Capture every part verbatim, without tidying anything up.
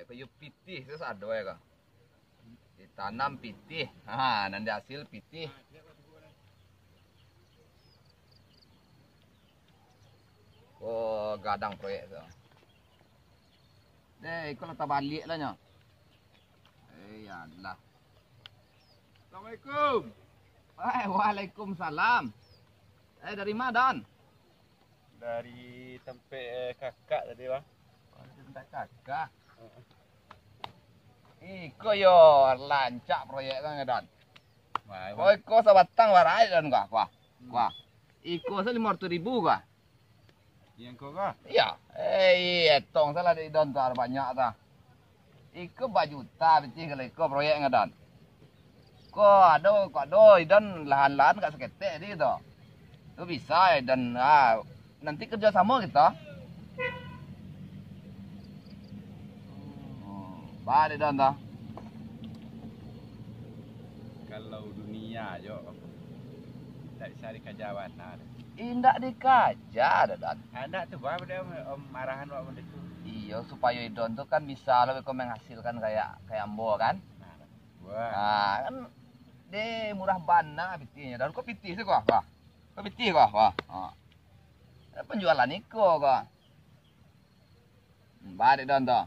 Kayu pitih tu sado ya ka. Ditanam pitih. Ha, nan dihasil pitih. Oh, gadang proyek tu. Deh, iko lah tabaliak lah nyo. Eh, ya Allah. Assalamualaikum. Eh, waalaikumsalam. Eh, dari ma, Don? Dari tampek, eh, kakak tadi, Bang. Oh, dari tampek kakak. Heeh. Iko yo rancak proyek kan, Don? Wah, oh, iko sabatang barai, Don, kah? Wah, hmm, wah. Iko sa limo ratuih ribu kah? Yang ko kah? Iya. Eh, iya, tong salah di Don tu, banyak tu. Iko bajuta pitih kalau iko proyek ngadon. Ko ado, ko ado idan lahan-lahan agak saketek di tu. Tu bisa idan, ah, nanti kerja sama kita. Hmm, ba di Don tu. Kalau dunia jo, tak bisa dikaja bana. Indak dikaja, Don. Anak tu bah, pada om, om marahan wak benda tu. Iyo, supayo Idon tu kan bisa lo beko menghasilkan kayak, kayak ambo kan. Nah, wah. Ah, kan de murah bana pitihnyo, Don. Ko pitih tu ko, ko. Ko pitih ko, ko. Ha. Penjualan iko ko. Hmm, ba dek Don tu.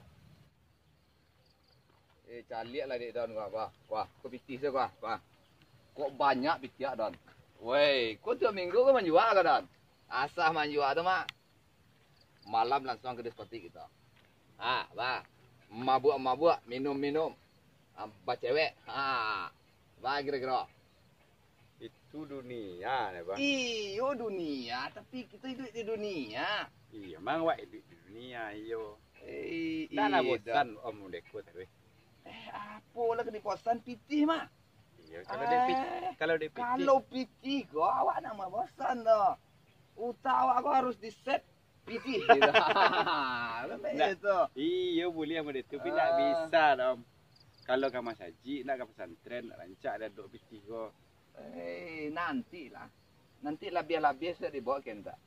Eh, caliak lah dek Don ko, ko. Ko, ko pitih tu ko, ko. Kok banyak pitih Don. Woi, ko tiok minggu ko manjua ko Don. Asah manjua tu, Mak. Malam langsuang ka diskotik kito. Ha, ba. Mabuak-mabuak, minum-minum. Ha, bacewek. Ha. Ba kiro-kiro. Itu dunia, nah, Bang. Iyo, dunia, tapi kito iduik di dunia. Iyo, mang awak iduik di dunia, iyo. Eh, ndak lah iyo, bosan, Om, dek ko tadi. Eh, apo lah ka dibosan, pitih mah. Iyo, kalau dek pit-, eh, kalau dek pitih. Kalau pitih ko, awak ndak mah bosan doh. Utak awak ko harus di-set pitih. Gitu. Kan ndak, itu. Iyo, buliah model tu, tapi ndak bisa doh. Kalau ka masajik, ndak ka pesantren, ndak rancak ado pitih ko. Eh, nantilah. Nanti labiah-labiah sudah dibawa ke enta.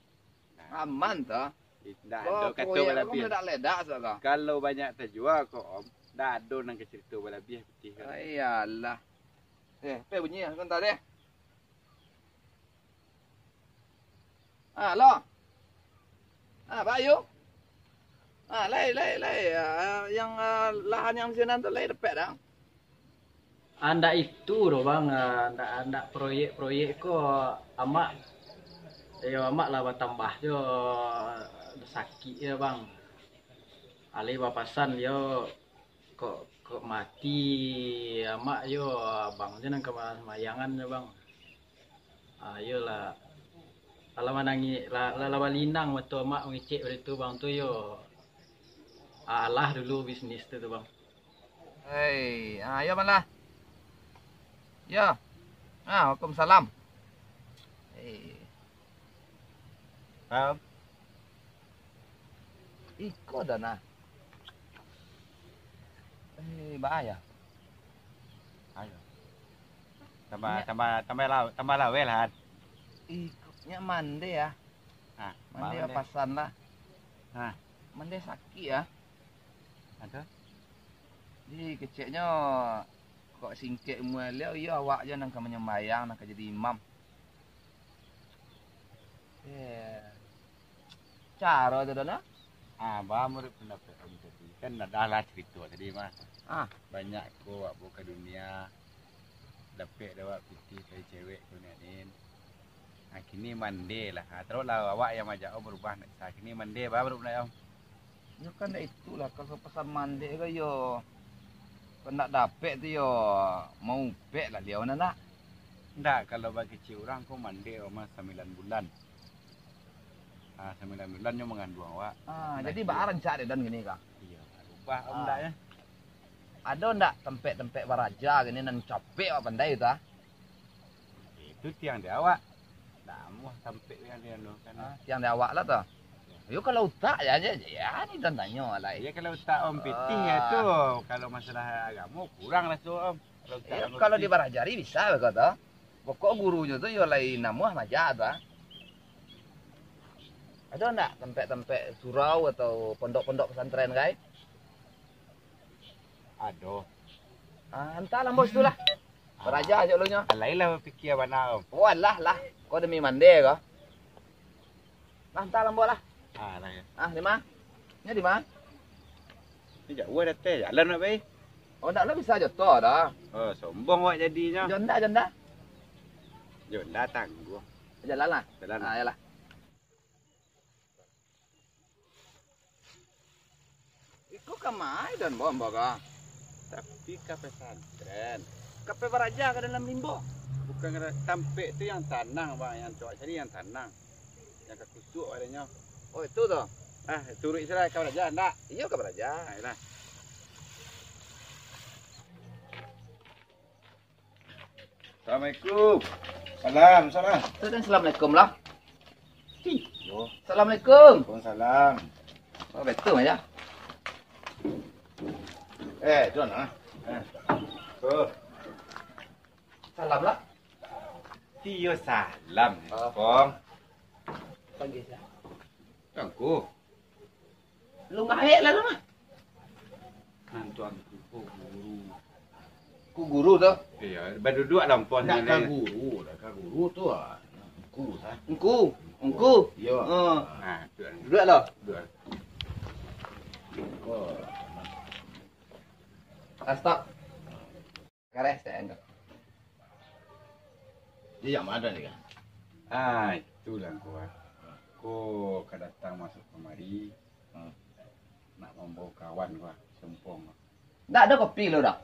Nah. Aman, toh? Indak ado kato balabiah. Ledak-ledak sajo. Kalau banyak tajua ko, Om, ndak ado nan ka carito balabiah pitih ko. Ah, iyolah. Eh, pe bunyi sebentar deh. Ah, halo. Ah, Bayu. Ah, lai, lai, lai. Ah, yang, ah, lahan yang di sinan tu lai dapek dah. Ah, ndak itu doh, Bang. Ah, ndak, ndak proyek-proyek ko, amak, yo, amak lah batambah jo sakik yo, Bang. Alih bapasan yo, kok, kok mati amak yo, abang jo nan ka sumbayangan yo, Bang. Ah, iyolah. Alah manangih, lah, lah, lah balinang mato amak mangecek bari tu, Bang, tu yo. Ah, alah dulu bisnis tu, tu, Bang. Hei, ah, yo, Bang, lah. Yo. Ah, waalaikumsalam. Hei. Salam. Iko dah nah. Eh, bahaya. Ayo. Tambah, tambah, tambah lau-, tambah laweh lah, Han. Iko, nyak mande ya. Ah, mande mande. Pasan lah. Ah. Mande sakik ya. Aduh. Jadi keceknyo kok singkek umua liau, iyo awak je nan ka manyambayang, nan ka jadi imam. Eh, caro tu dah lah. Ah, ba, menurut pendapat Om tadi, kan ado lah carito tadi mah. Ah. Banyak ko awak bawa ka dunia, dapek dek awak pitih dari cewek ko ni. Ah, kini mande lah. Ah, taruhlah awak yang majak Om berubah nak sa. Kini mande ba menurut pendapat Om. Yo kan ndak itulah, kalau pasan mande ko yo, kalau ndak dapek tu yo, maupek lah liau nak. Ndak, kalau bak kecek urang ko mande Om sambilan bulan. Ah, sambilan bulan nyo manganduang awak. Ah, jadi baa rancak dek Don kini ka? Iyo, ubah Om ndak yo? Ado ndak tampek-tampek baraja kini nan capek awak pandai tu ah? Itu tiang di awak. Ndak amuah tampek yang di anu kan. Ah, tiang di awak lah tu. Yo kalau utak ya, ya, ya, ni Don tanyo lah. Iyo kalau utak Om pitih ya tu. Kalau masalah agamo kurang lah tu Om. Kalau utak Om pitih. Kalau dibarajari bisa beko tu. Pokok gurunyo tu yo lai namuah maja tu ah. Ado ndak tampek-tampek surau atau pondok-pondok pesantren kai? Ado. Ah, antahlah ambo situ lah. Baraja ajo ulunyo. Alailah bapikia bana, Om. Oh, alah lah. Ko demi mande ko. Lah, antahlah ambo lah. Ah, lah, yo. Ah, di ma? Nyo di ma? Ni jauah datang, jalan nak pai. Oh, ndak lah bisa joto dah. Oh, sombong awak jadinyo. Jonda, jonda. Jonda tangguh. Jalan lah. Jalan. Ah, iyolah. Iko ka ma don, Bo, Bo, ka? Tapi ka pesantren. Ka pai baraja ka dalam limbo? Bukan, tampek tu yang tanang, Bang, yang cowok cari yang tanang. Yang ka kusuak badanyo. Oh, itu tu. Ah, turuik sudah ka baraja, ndak? Iyo, ka baraja. Ayolah. Assalamualaikum. Salam, salam. Tu kan assalamualaikum lah. Iyo. Assalamualaikum. Waalaikumsalam. Oh, betul aja. Eh, John, ah. Eh. Oh. Salam lah. Iyo, salam, Oh. Kong. Panggil saya. Tuanku. Lu ngaek lah, lu mah. Nan tuanku ko guru. Ku guru tu? Iyo, baduduak lah, Mpok. Ndak ka guru, ndak ka guru tu, ah. Engku, sah. Engku, engku. Iyo. Oh. Nah, duduak. Duduak lah. Duduak. Oh. Ah, stop. Kareh, saya anggap. Dia yang mana ni, kan? Ah, itulah, Ngku, ah. Ko ka datang masuk kamari, Hmm. nak mambawa kawan, ko, sempong. Ndak ado kopi lo, dah.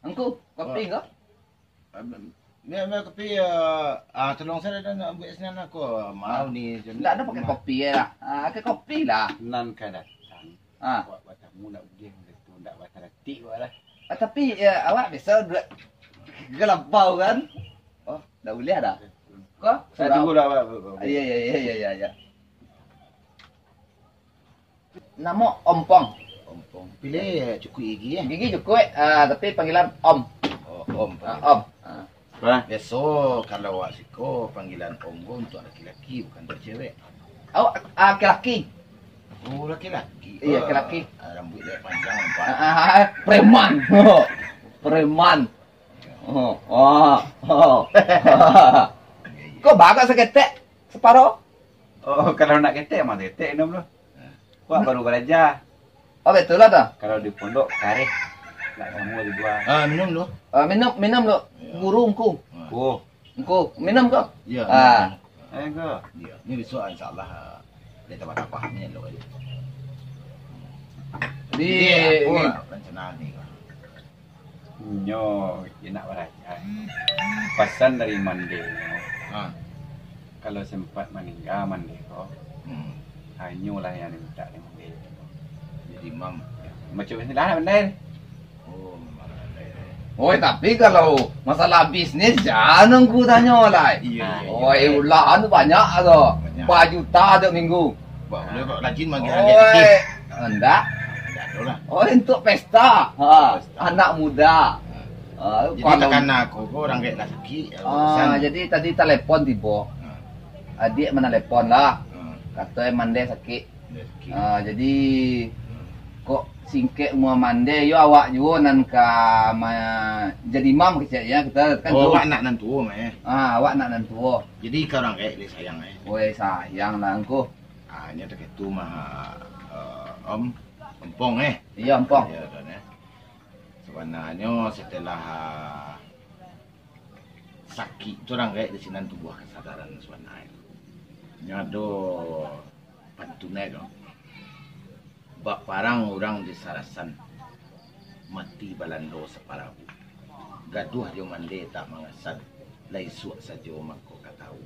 Engku, kopi Oh. ko? Ah, mia, mia kopi, ah, ah, tolong saya dah nak buat sinan aku. Mau ni, Ndak ado pakai kopi ya lah. Ah, pakai kopi lah. Nan ka datang. Ah. Awak batamu ndak buliah macam tu, ndak bataratik awak lah. Ah, tapi, ya, awak biasa duduak galabau kan? Oh, ndak buliah dah. Ko? Saya tunggu lah, Pak, Pak, Pak. Iya, iya, iya, iya, iya, iya. Namo Ompong. Ompong. Pilih cukuik gigi, eh? Gigi cukuik, ah, tapi panggilan Om. Oh, Om. Ah, Om. Ah. Apa? Biaso kalau awak siko panggilan Om ko untuak laki-laki, bukan untuak cewek. Awak, ah, laki-laki. Oh, laki-laki. Iya, laki-laki. Ah, rambuik dia panjang, nampak. Ah, ah, ah, preman. Preman. Oh, oh, oh. Iya, iya. Kok bagak saketek? Separo? Oh, kalau nak ketek, mah ketek minum lu. Wak baru baraja. Oh, betul lah tu. Kalau di pondok, kareh. Nak samo di gua. Ah, minum lu. Ah, minum, minum lu. Iya. Guru Ngku. Ah. Oh. Ngku, minum ko? Iya, Ah. minum. Eh, Ngku. Iya. Ni besok, insya Allah, ah, dia tambah-tambah ni lu. Di Jadi, apa ni. Lah rencana ni, Ngku? Nyo, inyo nak baraja. Pasan dari Mande nyo. Ha. Kalau sempat maningga Mande ko, Hmm. hanyo lah yang diminta dari Mande. Jadi imam. Macam ni lah, Mande. Oh, memang pandai. Oi, tapi kalau masalah bisnis, jan Ngku tanyo lah. Iya, iya, iya. Oi, ulah anu banyak tu. Banyak. Empat juta tiap minggu. Ba, boleh kok rajin manggil Oi, angek kecil. Ndak. Ndak ado lah. Oi, untuk pesta. Ha, Pesta. anak muda. Ha. Ha, Jadi kalau takana aku ko urang gaek lah sakik, Ah, urusan. jadi tadi telepon tibo. Ha. Adiak manalepon lah. Ha. Kato Mande sakik. Mande sakik. Ah, jadi Hmm. kok singkek umua Mande, yo awak juo nan ka ma-, jadi imam keceknyo, kita kan Oh, tu. awak anak nan tuo mah, eh. Ah, awak anak nan tuo. Jadi ka urang gaek lai sayang, eh. Oi, sayang lah Ngku. Ah, nyo takah tu mah, eh, Om, Ompong, eh. Iya, Ompong. Iya, Don, eh. Sabananyo, setelah, ah, sakik tu, urang gaek di sinan tumbuah kasadaran sabananyo. Nyo ado pantunnyo tu. Bak parang urang di Sarasan, mati Balando saparabu. Gaduah jo Mande tak mangasan, lah isuak sajo mangko ka tau.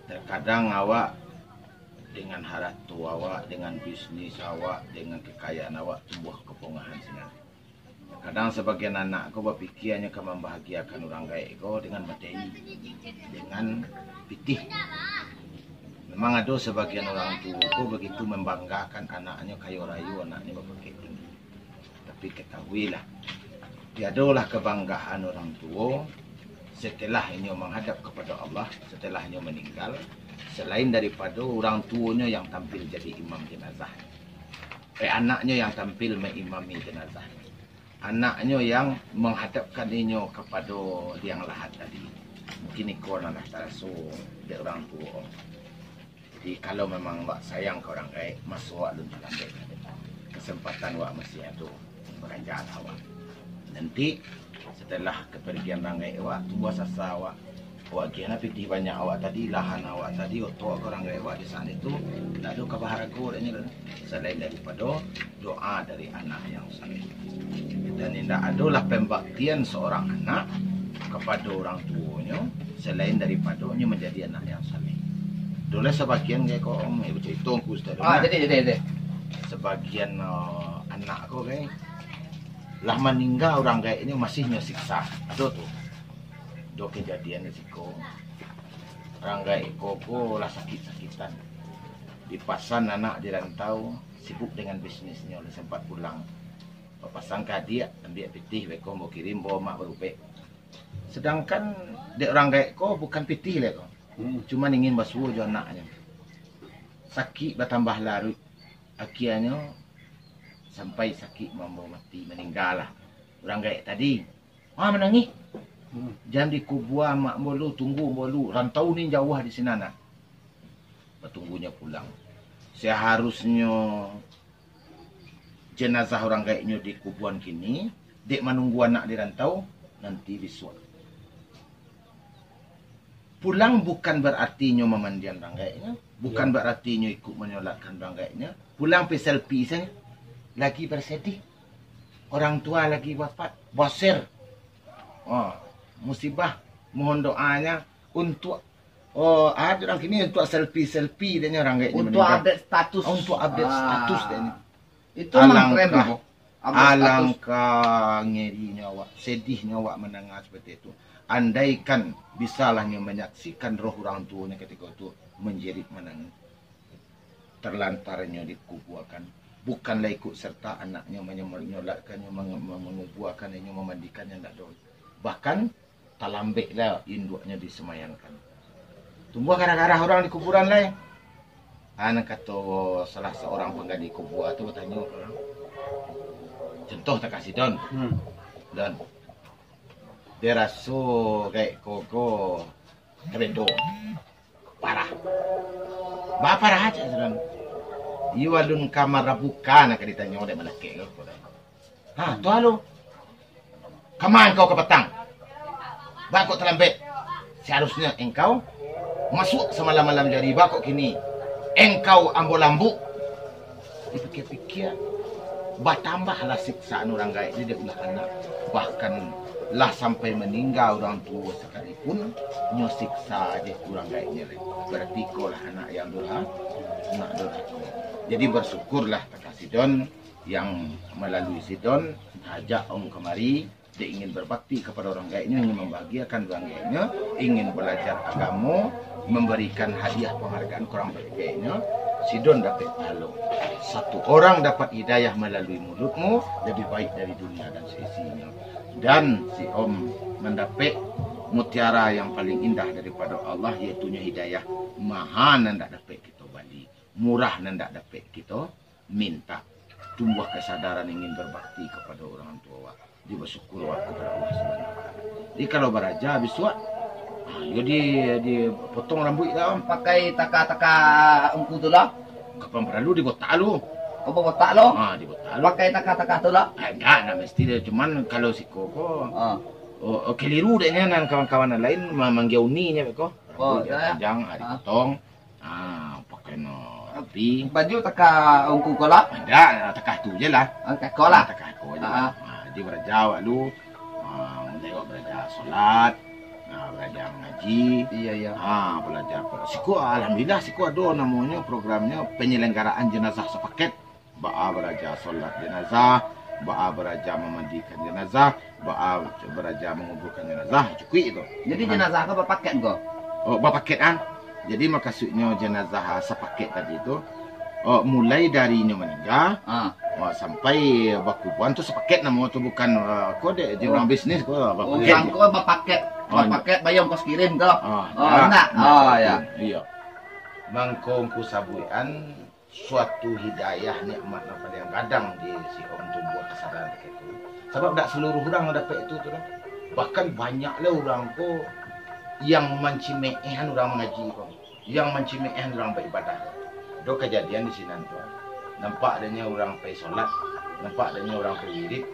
Terkadang awak dengan harato awak, dengan bisnis awak, dengan kekayaan awak tumbuah kapongahan sinan. Kadang sabagian anak ko bapikia nyo ka mambahagiakan urang gaek ko dengan materi, dengan pitih. Memang ado sabagian urang tuo ko bagitu mambanggakan anaknyo kayo rayo, anaknyo bapakek tinggi. Tapi katahuilah, tiadolah kabanggaan urang tuo setelah inyo manghadap kapado Allah, setelah inyo maninggal, salain daripado urang tuonyo yang tampil jadi imam jenazah. Eh, anaknyo yang tampil maimami jenazah. Anaknyo yang menghadapkan inyo kapado liang lahat tadi. Mungkin iko nan lah taraso dek urang tuo. Jadi, kalau memang awak sayang ka urang gaek, maso awak alun talambek. Kesempatan awak masih ado, baraja lah awak. Nanti, setelah kepergian urang gaek awak, tumbuah asa awak, awak agiahlah pitih banyak awak tadi, lahan awak tadi, oto awak ka urang gaek awak di saat itu, ndak ado ka baharago dek nyo doh, salain daripado doa dari anak yang saleh. Dan indak adolah pambaktian seorang anak kapado urang tuonyo, salain daripado nyo manjadi anak yang saleh. Dolah sabagian gaek ko, om, eh, bacarito ngku ustaz Ah, dolah. jadi, jadi, jadi. Sabagian, eh, anak ko gaek lah maningga urang gaeknyo masih nyo siksa. Ado tu. Do kejadian di siko. Urang gaek ko, ko lah sakik-sakitan. Dipasan anak di rantau, sibuk dengan bisnisnyo, lah sempat pulang. Bapasan ka adiak, ambiak pitih beko, bakirim, bawa mak barubek. Sedangkan dek urang gaek ko bukan pitih lai ko. Hmm. Cuman ingin basuo jo anaknyo. Sakik batambah laruik. Akianyo sampai sakik mambawa mati, maninggalah urang gaek tadi. Ah, manangih. Hmm. Jan dikubua mak bolu, tunggu bolu. Rantau ni jauah di sinan, nah. Batunggunyo pulang. Seharusnyo jenazah urang gaeknyo dikubuan kini, dek manunggu anak di rantau, nanti bisuak. Pulang bukan berarti nyo mamandian urang gaeknyo, bukan Ya. berarti nyo ikut manyolatkan urang gaeknyo. Pulang pai selfie sajo, lagi bersedih. Orang tua lagi wafat, boser. Oh, musibah, mohon doanya untuk, oh, ada urang kini untuk selfie-selfie dek nyo urang gaeknyo Untuk meninggal. update status. Oh, untuk update Ah. status dek nyo. Itu memang tren Alangkah, tu, update status. alangkah ngerinyo awak, sedihnyo awak mandanga seperti itu. Andaikan bisalah nyo manyaksikan roh urang tuonyo katiko tu manjerit manangih. Terlantar nyo dikubuakan. Bukanlah ikut serta anaknyo manyamulatkannyo, mang-, mang-, mangubuakan inyo, mamandikannyo, ndak doh. Bahkan, talambek lah induaknyo disemayamkan. Tumbuah garah-garah urang di kuburan lai. Ah, nan kato salah saurang panggali kubua tu batanyo ka urang. Contoh takah si Don. Hmm. Don. Dia raso gaek ko ko tabendo. Parah. Ba parah aja si Don. Iyo alun ka marabukan ka ditanyo dek malakek ko. Ha, tu alo. Kama engkau ka patang? Baa kok talambek? Seharusnyo engkau masuak samalam-malam jari, baa kok kini engkau ambo lambuk? Dipikia-pikia, batambahlah siksaan urang gaek di dek ulah anak. Bahkan lah sampai maningga urang tuo sakalipun, nyo siksa aja urang gaeknyo lai. Berarti ikolah anak yang durha-, anak durhaka. Jadi bersyukurlah takah si Don yang malalui si Don, ajak om kamari, dek ingin berbakti kepada orang gaeknyo, ingin membahagiakan orang gaeknyo, ingin belajar agamo, memberikan hadiah penghargaan ke orang gaeknyo, si Don dapek pahalo. Satu orang dapat hidayah melalui mulutmu, lebih baik dari dunia dan seisinyo. Dan si Om mendapek mutiara yang paling indah daripada Allah, yaitunyo hidayah. Maha nan dak dapek kito bali, murah nan dak dapek kito minta. Tumbuah kesadaran ingin berbakti kepada orang tua awak. Jadi bersyukur awak kepada Allah Subhanahu Wa Taala. Jadi kalau baraja bisuak, ah, yo di, dipotong rambuik lah, Om. Pakai taka-taka ungku tu lah. Kapan paralu dibotak lu. Oh, botak lo? Ah, dibotak lu. Pakai taka-taka tu lah. Ah, enggak, enggak mesti dia. Cuman kalau siko ko, Ah. oh, oh, keliru dek nyo nan kawan-kawan nan lain ma-, manggia uni nyo ko. Oh, Rambuik yo, yo. panjang, ah, Ah. dipotong. Ah, pakai no rapi. Baju taka ungku ko lah? Indak, takah tu je lah. Ah, takah ko lah. Ah, takah ko je lah. Ah. Ah, jadi baraja awak lu, ah, mulai awak baraja solat, ah, baraja ngaji. Iya, iya. Ah, baraja apa? Siko, alhamdulillah, siko ado namonyo programnyo penyelenggaraan jenazah sepaket. Baa baraja solat jenazah, baa baraja mamandikan jenazah, baa baraja manguburkan jenazah, cukuik tu. Jadi, Ha. jenazah ko bapaket ko? Oh, bapaket, ah. Jadi, makasuiknyo jenazah, ah, sapaket tadi tu, oh, mulai dari inyo maningga, Ah. oh, sampai bakuburan tu sapaket namo tu, bukan, ah, ko dek, di Oh. urang bisnis ko, Oh, bapaket. urang ko bapaket. Oh, Bapaket bayar ongkos kirim tu. Ah, Oh, ya. nak. Oh, ya. Iya. Mangko ungku sabuikan suatu hidayah, nikmat nan paliang gadang di si Om tumbuah kasadaran kayak itu. Sabab dak seluruh urang nan dapek itu tu lah. Bahkan banyak lah urang ko yang mancimeehan urang mangaji ko, yang mancimeehan urang baibadah. Ado kajadian di sinan tu. Nampak adanya urang pai solat, nampak adanya urang pai wirid.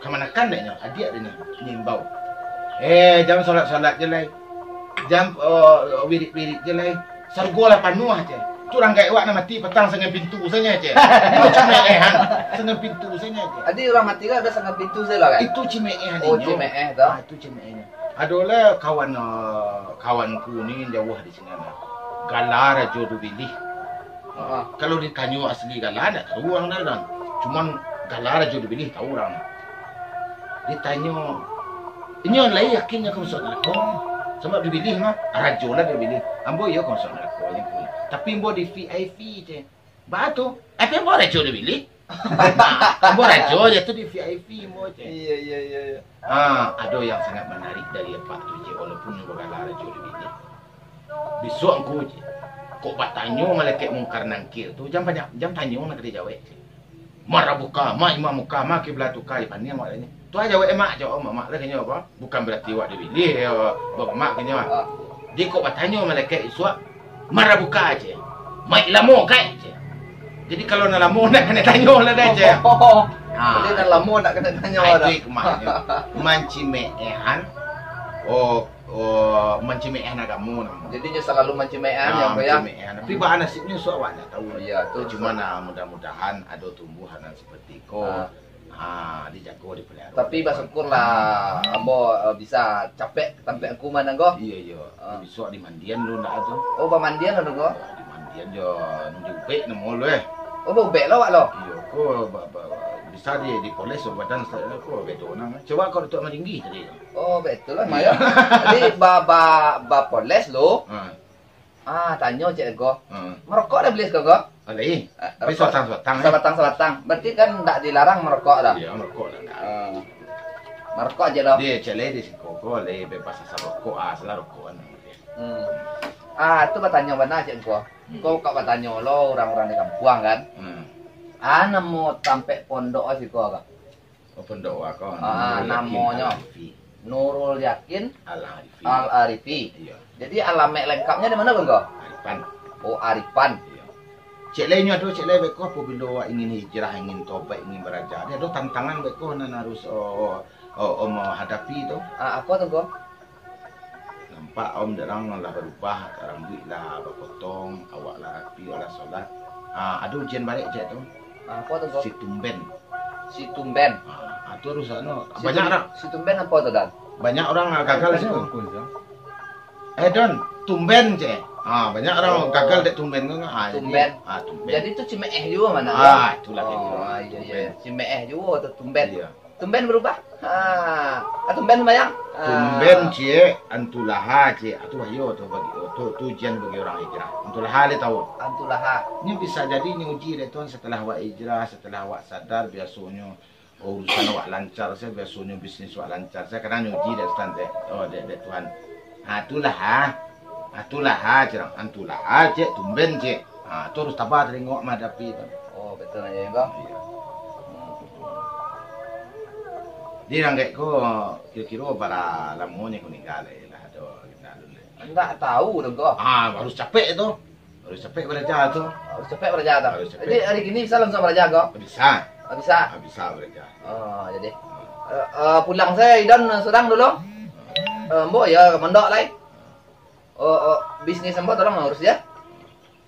Kamanakan adanya, adiak adanya nyimbau. Eh, jan solat-solat je lai. Jan, oh, wirid-wirid je lai. Sarugo lah panuah je. Tu urang gaek awak nan mati patang sangan pintu saja je. Itu cimeehan. Sangan pintu saja je. Adi urang mati lah ada sangan pintu saja lah kan? Itu cimeehan. Oh, inyo. Cimeeh tu. Ah, itu cimeehnyo. Adolah kawan, eh, kawanku ni jauah di sinan lah. Gala Rajo Dubilih. Ha. Kalau ditanyo asli gala, ndak tahu urang dah, kan. Cuman gala Rajo Dubilih tahu urang. Ditanyo, inyo lai yakin nyo ka masuak narako. Sabab Dubilih mah, rajo lah Dubilih. Ambo iyo ka masuak narako, inyo tu. Tapi ambo di V I P je. Baa tu? Tapi ambo rajo Dubilih. Ambo rajo je tu di V I P ambo je. Iya, iya, iya, iya. Ah, ado yang sangat menarik dari apak tu je, walaupun ambo gala Rajo Dubilih. Bisuak ngku je, kok batanyo malaikat Mungkar Nangkir tu, jan banyak, jan tanyo nan ka dijawek je. Marabuka, ma imamuka, ma kiblatuka, paniang awak tadi. Tu aja awak emak je, oh, mamak lah kanyo apa? Bukan berarti awak dibilih, ya, bamak kanyo. Ah. Jadi kok batanyo malaikat isuak, marabuka je. Maik lamo kai je. Jadi kalau nak lamo nak kena tanyo lah dah je. Oh, ah. Jadi nak lamo nak kena tanyo ah, dah. Itu hikmahnyo. Mancimeehan. Oh, oh, mancimeehan agamo namo. Jadi nyo salalu mancimeehan, ah, yang tu ya. Mancimeehan. Tapi baa nasibnyo isuak awak ndak tahu. Iya, tu. Cuma nah, mudah-mudahan ado tumbuh anak seperti ko. Ah. Ah, dijago, dipelihara. Tapi basyukurlah ambo, eh, bisa capek tampek hukuman, Anggo. Iya, iya. Ah. Bisuak dimandian dulu ndak tu. Oh, bamandian dulu, Anggo? Ah, dimandian jo, nunggu ubek namo lu, eh. Oh, baubek lo awak lo? Iya, ko ba, ba, ba, bisa di, dipoles badan sa-, ko bedo nang. Coba kau Datuk Maringgi tadi. Oh, betul lah, Mayo. Jadi, ba, ba, bapoles lo. Ah. Ah, tanyo cek ko. Hmm. Merokok dah boleh ko, ko? Boleh. Ah, tapi rokok sabatang-sabatang, eh. Sabatang-sabatang. Berarti kan ndak dilarang merokok dah? Iya, merokok dah ndak. Ah. Merokok aja lo. Dia cek lai di siko ko, lai bebas asa rokok, ah, salah rokok kan. Hmm. Ah, tu batanyo bana cek ko. Hmm. Ko kok batanyo lo urang-urang di kampuang kan? Hmm. Ah, namo tampek pondok siko ko? Oh, pondok awak ko, ah, Nurul Yakin namonyo Al-Arifi. Nurul Yakin Al-Arifi. Al-Arifi. Iya. Jadi, alamat lengkapnyo di mano, Bang, ko? Aripan. Oh, Aripan. Iya. Cek lai nyo ado, cek lai beko, apabilo awak ingin hijrah, ingin tobat, ingin baraja, ado tantangan beko nan harus, oh, oh, oh, menghadapi tu. Ah, apo tu, ko? Nampak Om, darang lah barubah, rambuik lah bapotong, awak lah rapi, awak lah solat. Ah, ado ujian barek cek tu. Ah, apo tu, ko? Situmben. Situmben. Ah, tu harus anu, banyak urang. Situmben apo tu, Dan? Banyak urang gagal situ. Eh, Don, tumben cek. Ah, banyak urang gagal dek tumben tu. Ah, jadi, tumben. Ah, tumben. Jadi tu cimeeh juo mano, Don? Ah, itulah. Oh, iya, iya. Tumben. Cimeeh juo tu tumben. Iya. Tumben barubah. Ha. Ah, tumben sumbayang. Ah. Tumben, ciek, antulaha, ciek. Ah, tu bahayo tu bagi, tu, tu ujian bagi urang hijrah. Antulaha lai tahu? Antulaha. Nyo bisa jadi nyo uji dek Tuhan setelah awak hijrah, setelah awak sadar, biasonyo, oh, urusan awak lancar sajo, biasonyo bisnis awak lancar sajo, kadang nyo uji dek Tuhan, dek, oh, dek, dek Tuhan. Ah, itulah, ah. Ah, itulah, ah, cek urang. Antulaha, ciek, tumben, ciek. Ah, tu harus tabah talingo menghadapi tu. Oh, betul aja, Bang. Iya. Hmm. Di Ranggek ko kiro-kiro bara lamonyo ko ningga lai lah, ado kenal dulu. Ndak tahu tu, ko. Ah, harus capek tu. Harus capek baraja tu. Harus capek baraja tu. Harus capek. Jadi, hari kini bisa langsung baraja, ko? Bisa. Ah, bisa? Ah, bisa baraja. Oh, jadi. Eh, eh, pulang sajo Idan surang dulu. Eh, ambo yo mondok lai. Oh, oh, bisnis ambo tolong urus yo.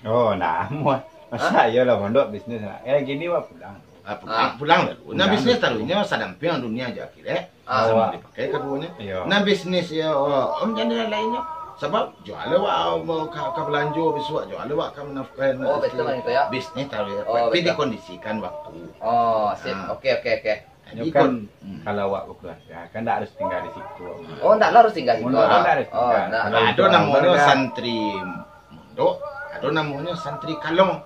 Oh, nah, amuah. Masa iyo lah mondok bisnis, nah. Eh, kini wak pulang. Ah, pulang, pulang lah. Nah, bisnis taruihnyo sadampiang dunia jo akhirat. Ah. Samo dipakai kaduonyo. Iyo. Nah, bisnis yo, oh, Om jan lalainnyo. Sabab, juo lah wak, oh, ka, ka balanjo bisuak, juo lah wak ka manafkahan istri. Oh, betul lah itu yo. Bisnis taruih, tapi dikondisikan waktu. Oh, sip. Oke, oke, oke. Jadi kan, kalau awak bakeluarga, kan ndak harus tingga di situ. Oh, ndak lah harus tingga situ. Ndak harus tingga. Oh, ndak. Ado namonyo santri mondok, ado namonyo santri kalong.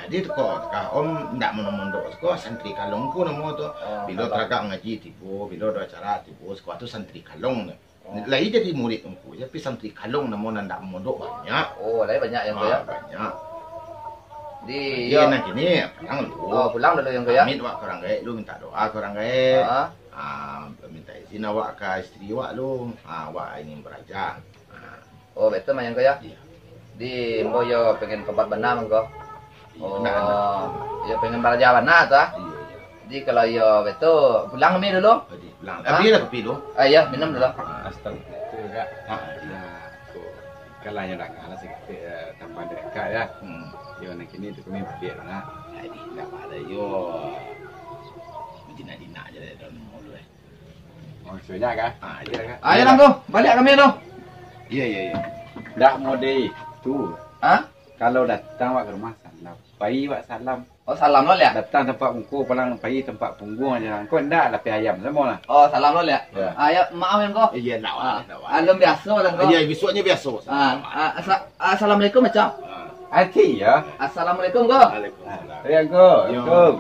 Jadi tu ko, ka Om ndak mondok tu ko, santri kalong ko namo tu. Oh, bilo taragak ngaji tibo, bilo ado acara tibo, siko tu santri kalong tu. Oh. Lai jadi murid Ungku, tapi santri kalong namo nan ndak mondok banyak. Oh, lai banyak yo, Ungku, yo? Ah, banyak. Di, iyo, yo. Nah, kini pulang dulu. Oh, pulang dulu, Angku, yo. Pamit awak ka urang gaek dulu, minta doa ka urang gaek. Ha. Ah, minta izin awak ka isteri awak dulu. Ah, awak ingin baraja. Ah. Oh, betul mah, Angku, yo. Iyo. Di, ambo yo pengen tobat bana, Angku. Iyo, oh, bana. Yo pengen baraja bana tu, ah. Iyo, iyo. Di, kalau yo betul, pulang kami dulu. Oh, di, pulang. Ha? Ambiaklah kopi dulu. Ah, iyo, minum dulu. Ah. Astaga, betul, Kak. Ha. Nah, ko, kalau nyo danga lah saketek, eh, tambah dari Kak, yo. Hmm. Yo, nan kini tu kami baliak lah, nak. Jadi, indak apo-apo, yo. Jinak-jinak se dari dalam rumah dulu, eh. Maksudnyo, Kak? Ah, iyo, Kak. Ayo, Angku, baliak kami tu. Iyo, iyo, iyo. Ndak mode itu. Ha? Kalau datang awak ka rumah, salam. Pai awak salam. Oh, salam lo, liak. Datang tampak muko, pulang pai tampak pungguang se. Angku ndak lapeh ayam samo lah. Oh, salam lo, liak. Yo. Ah, yo, maaf, Angku. Iyo, ndak apo-apo, ndak apo-apo. Alun biaso lah, Angku. Iyo, bisuaknyo biaso. Ah, ah, asa-, assalamualaikum, Acok. Ah. Ati, yo. Assalamualaikum, Angku. Waalaikumsalam. Yo, Angku. Yo. Assalamualaikum.